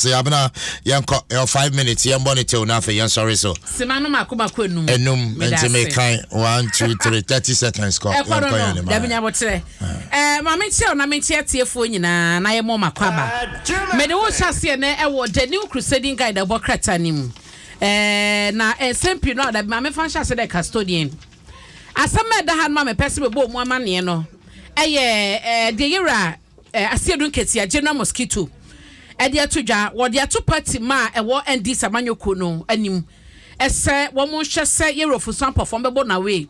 Sɛ abena yɛnkɔ ɛwɔ 5 minutes, yɛmbɔ ne tew na afei yɛnsɔre so. Sima no mako mako enum. Enum. Meda nti ase. Mekan one, two, three, 30 seconds kɔ. Ɛkɔ no yɛnkɔ yɛn no anim. Dabi, nyabotrɛ maame nkyerɛ na menkyerɛ tiefoɔ nyinaa na yɛmmɔ makɔ aba. Mede wo hyɛ aseɛ nɛ ɛwɔ The New Crusading Guide ɛbɔ krataa no mu na nsɛm pii no a dabi, maame fa nhyɛ ase dɛ custodian asɛm a ɛda ha no ma mepɛ sɛ mebɔ mu amanneɛ no ɛyɛ deɛ yɛwura Asiedu Nketia, General Mosquito, ɛde ato dwa. Wɔde ato party ma a ɛwɔ NDC amanyɔkuo no anim ɛsɛ wɔn nhwɛ sɛ yɛwura Ofosu Ampɔfoɔ bɛbɔ n'awee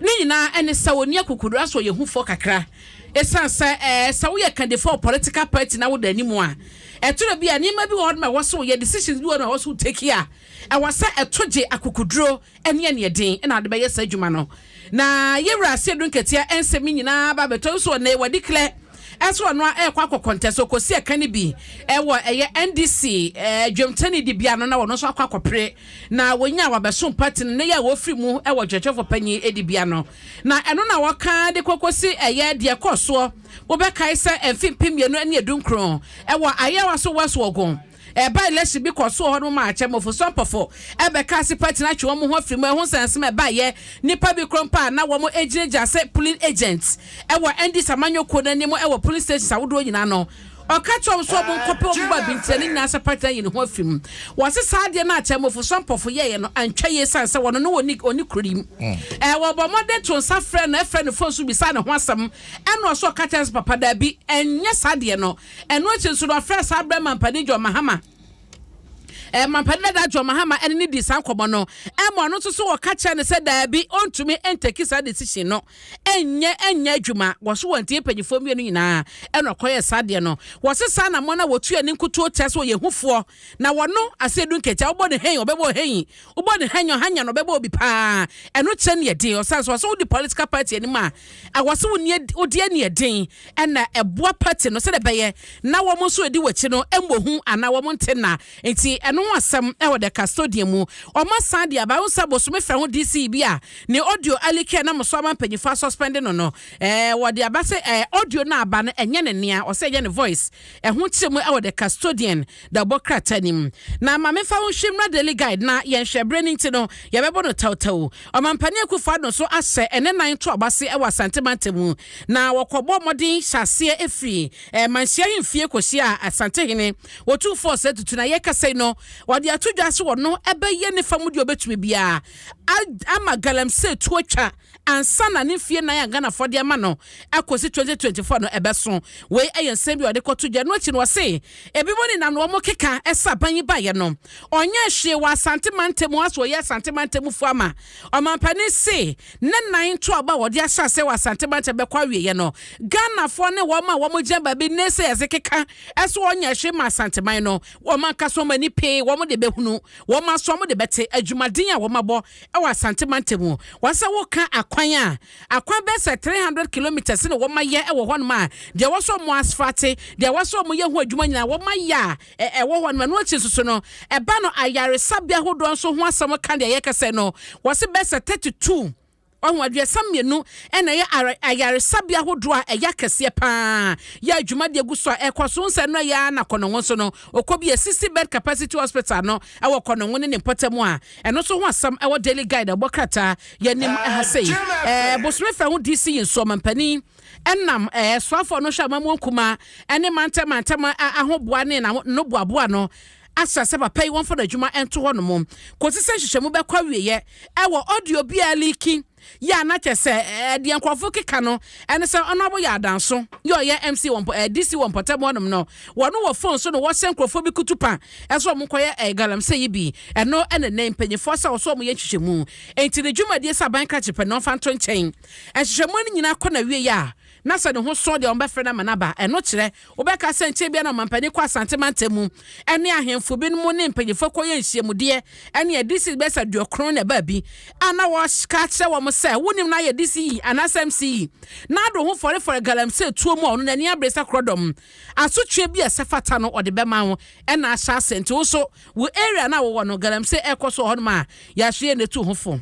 ne nyinaa. Ɛne sɛ wɔni akukuduro aso yɛ hufoɔ kakra, ɛsiane sɛ sɛ woyɛ candidate political party na woda anim a, ɛtoro bi a nneɛma bi wɔ hɔ nom a ɛwɔ so yɛ decisions bi wɔ hɔ nom a ɛwɔ so take a, ɛwɔ sɛ ɛto gye akukuduro ɛne ɛneɛden ɛna ade bɛyɛ saa adwuma no. Na yɛwura Asiedu Nketia ɛnsɛm nyinaa ba bɛtɔ nso ɔnɛ wɔde clear ɛnso ɔno a ɛrekɔ akɔ contest okosi ɛka no bi ɛwɔ ɛyɛ NDC dwamtani di bia no na wɔno nso akɔ akɔpere na wɔnya wabɛso party no ne yɛ a wɔfiri mu ɛwɔ kyerɛkyerɛfo panyin edi bia no. Na ɛno na wɔka de kɔkɔsi ɛyɛ deɛ kɔɔ soɔ. Wobɛkae sɛ mfe 2019 ɛwɔ Ayawaso West Wuogon ɛba election bi kɔ so wɔ hɔ no ma akyɛ mɔfo mpɔfo ɛbɛka ase party no atwe wɔn ho afiri mu. Ɛho nsɛnsɛm ɛbaayɛ nipa bi koro mpa a na wɔn gyinagyina sɛ polling agents ɛwɔ NDC amanyɔkuo n'anim ɛwɔ polling stations ahodoɔ nyinaa no, ɔka kyerɛ wɔn so wɔn nkɔpɛ wɔn ba bi ntia ne nyinaa sɛ party no ayi ne ho afiri mu. Wɔsi saa adeɛ no akyɛ mɔfo mpɔfo yɛyɛ no antwa yie san sɛ wɔn no wɔni oni kuro yi mu. Wɔbɔ mmɔden to nsa frɛ no, ɛfrɛ no phone so bisa ne ho asɛm, ɛna ɔso ɔka kyerɛ sɛ papa daabi, ɛnyɛ saa deɛ no. Ɛno akyi nso no, ɔfrɛ saa brɛ mampanin John Mahama, mampanin dada John Mahama, ɛne ne di saa nkɔmɔ no, ɛma ɔno nso so wɔka kyerɛ no sɛ daabi, ɔntumi ntake saa decision no, ɛnyɛ adwuma. Wɔso wɔn tie mpanyinfoɔ mmienu nyinaa ɛna ɔkɔyɛ saa deɛ no. Wɔse saa na mo na wɔtu ani nkutuo kyerɛ sɛ ɔyɛ hufoɔ na wɔno Asiedu Nketia, wobɔ ne hɛn ɔbɛbɔ hɛn, wobɔ ne hɛn ɔhanya no ɔbɛbɔ obi paa. Ɛno kyerɛ ne yɛ den ɔsan so ɔsɛ wodi political party anim a, ɛwɔ sɛ wodi ani yɛ den ɛna ɛboa party no sɛdeɛ ɛbɛyɛ na wɔn nso edi wɔkyi no ɛmmɔ hu anaa wɔn nte na. Nti ɛno ho asɛm ɛwɔ The Custodian mu. Ɔmo asan de aba nsa bosome fɛ ho DC bi a ne audio aleak na mo so ama mpanyinfoɔ asuspend no. wɔde aba sɛ audio no aba no ɛnyɛ ne nea ɔsɛ ɛyɛ ne voice. Ɛho kyerɛ mu ɛwɔ The Custodian da ɔbɔ krataa nim. Na maame fa ho hwɛ mmra Daily Guide na yɛnhwɛ berɛ no nti no yɛbɛbɔ no tawtaw. Ɔmampanin Akufo Addo so ahyɛ ɛne nan to abase ɛwɔ Asante mantam mu na wɔkɔbɔ mmɔden hyɛ aseɛ efiri Manhyia ahemfie kɔhyia Asantehene Wɔtumfoɔ sɛ tutu na yɛkasa yi no, wɔde ato dwa so wɔ no ɛbɛyɛ ne fa mu deɛ ɔbɛtumi biara ama galamsey to atwa ansa na ne mfie 4 a Ghanafoɔ de ama no akɔsi 2024 no ɛbɛso. Wei ɛyɛ nsɛm bi a ɔde kɔto dwa no akyi no, wɔse ebi mu nenam na wɔn keka ɛsɛ aban yi baeɛ no ɔnyɛ hwee wɔ Asante mantam aso ɔyɛ Asante mantam fo ama ɔmampanin se ne nan to aba a wɔde ahyɛ ase wɔ Asante mantam bɛkɔ awieɛ no, Ghanafoɔ ne wɔn a wɔn gyina baabi ne sɛ yɛsɛ keka ɛso ɔnyɛ hwee ma Asanteman no, wɔn ankasa wɔn ani pee wɔn de bɛhunu, wɔn aso wɔn de bɛte adwumaden a wɔn abɔ ɛwɔ Asante mantam mu. Wɔsɛ wɔka akwan a akwan bɛyɛ sɛ 300 kilometres na wɔn ayɛ ɛwɔ hɔnom a deɛ wɔsɔ wɔn asphalt, deɛ wɔsɔ wɔn yɛ ho adwuma nyinaa wɔn ayɛ a ɛwɔ hɔnom. Ɛno akyi nso so no, ɛba no ayaresabea ahodoɔ nso ho asɛm ka deɛ yɛkɛsɛ no, wɔsɛ bɛyɛ sɛ 32 ɔho 32 ɛna ɛyɛ ayaresabea ahodoɔ a ɛyɛ akɛseɛ paa yɛ adwumadeɛ gu so a ɛkɔ so. Nsɛ no ɛyɛ na Kɔnɔngo nso no ɔkɔ bi 60 bed capacity hospital no ɛwɔ Kɔnɔngo ne ne mpɔtam a ɛno nso ho asɛm ɛwɔ Daily Guide ɛbɔ krataa yɛnim ɛha sei. Bosome fɛ ho DC yi nso, ɔmampanin ɛnam soafoɔ no hwɛ amamuo nkuma ɛne mantam mantam ahoboa ne na no boaboa no asa sɛ papa yi wɔmfa no adwuma nto hɔ nom kòsi sɛ nhyehyɛmu bɛkɔ awieɛ ɛwɔ audio bi a leak yɛ a na kyɛ sɛ deɛ nkurɔfo keka no ɛne sɛ ɔno abɔ yɛ adanso yɛ ɔyɛ MC wɔ DC wɔ mpɔtam hɔnom no, wɔno wɔ phone so no wɔhyɛ nkurɔfoɔ bi kutu pa ɛso ɔmo nkɔyɛ galamsey yi bi. Ɛno ɛna nɛ mpanyinfoɔ sɛ ɔso ɔmo yɛ nhyehyɛmu nti ne dwumadie sɛ aban krakye pɛ no ɔmfa nto nkyɛn. Nhyehyɛmu no nyinaa kɔ na wie yɛ a na sɛ ne ho so deɛ ɔmbɛfrɛ no ama no aba. Ɛno kyerɛ wobɛka sɛ nkyɛn bia na ɔmampanin kɔ Asante mantam mu ɛne ahemfo binom ne mpanyinfoɔ kɔyɛ nhyiamudeɛ ɛne DC bɛsɛ 90 na ɛbaa bi a na wɔka kyerɛ wɔn sɛ wonim no ayɛ DC yi anaasɛ MC yi na ado ho fɔrefɔre galamsey tuo mu a ɔno n'ani abere sɛ korɔdɔm asotwe bi a ɛsɛ fata no ɔde bɛma wo. Ɛna ahyɛ ase nti wo so wo area na wowɔ no galamsey ɛkɔ so wɔ hɔnom a yɛahwɛ yɛ n'etu ho fo.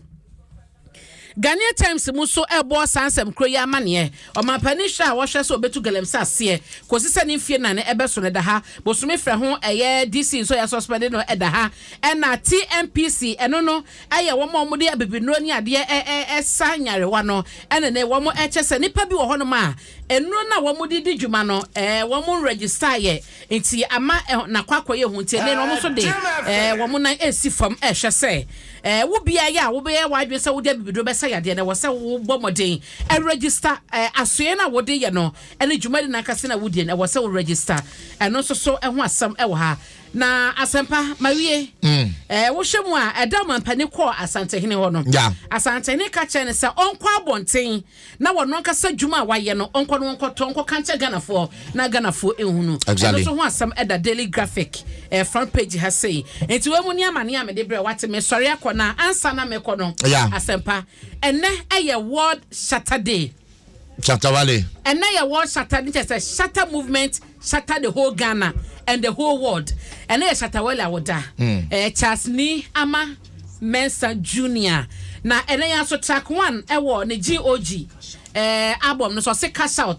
Ghanaian Times mu nso ɛbɔ saa nsɛm kuro yi amaneɛ. Ɔmampanin hwɛ a wɔhwɛ sɛ obetu galamsey aseɛ kòsi sɛ ne mfie 4 ɛbɛso no da ha. Bosome frɛ ho ɛyɛ DC nso yɛ suspend no ɛda ha. Ɛna TMPC, ɛno no ɛyɛ wɔn a wɔde abibinuro ne adeɛ ɛ ɛ ɛsa nyarewa no, ɛna ne wɔn ɛkyɛ sɛ nipa bi wɔ hɔnom a nnuro no a wɔn de di dwuma no, wɔn register yɛ, nti ama nakɔ akɔyɛ hu. Nti ɛnɛ no wɔn nso de wɔn nan esi fam ɛhwɛ sɛ wo bia yɛ a wobɛyɛ w'adwene sɛ wode abibiduro bɛsa yadeɛ no, ɛwɔ sɛ wobɔ mmɔden ɛregister asoɛ no a wode yɛ no ɛne dwumadi no ankasa na wodie no, ɛwɔ sɛ wo register. Ɛno nso so ɛho asɛm ɛwɔ ha. Na Asɛmpa mawie. Wohwɛ mu a, ɛda ɔmampani kɔɔ Asantehene hɔ no, Asantehene ka kyerɛ no sɛ ɔnkɔ abɔnten na wɔno ankasa dwuma a wayɛ no, ɔnkɔ no ɔnkɔtɔ ɔnkɔka nkyɛ Ghanafoɔ na Ghanafoɔ ehunu. Ɛno nso ho asɛm ɛda Daily Graphic front page ha sei. Nti wɔn mu ní amane a mede brɛ wate. Me sɔre akɔ na ansa na mekɔ no, Asɛmpa, ɛnɛ ɛyɛ World Shatta Day. Shatta Wale. Ɛnɛ yɛ World Shatta ne kyerɛ sɛ Shatta Movement, shatta the whole Ghana and the whole world. Ɛnɛ yɛ Shatta Wale awoda, Charles Nii Armah Mensah Junior. Na ɛnɛ yɛn nso track one ɛwɔ ne GOG album no so, ɔsɛ Cash Out,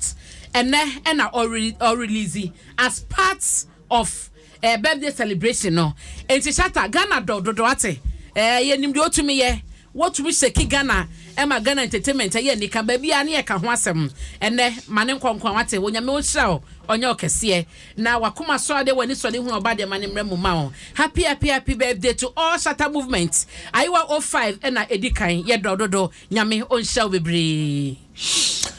ɛnɛ ɛna ɔrelease as part of birthday celebration no. Nti Shatta, Ghana dɔ dodo ate, yɛnim deɛ otumi yɛ, wotumi shake Ghana ɛma Ghana entertainment ɛyɛ nika baabi a ne yɛ ka ho asɛm. Ɛnɛ ma ne nkɔnkɔn wate, Onyame ɔnhyira wo, ɔnyɛ ɔkɛseɛ na wakoma so adeɛ wɔ ani sɔre hu ɔba deɛ ma ne mmerɛ mu ma wo. Happy, happy, happy birthday to all Shatta Movement. Ayiwa 05 ɛna edi kan yɛ dɔ dodo. Nyame ɔnhyira wo bebree.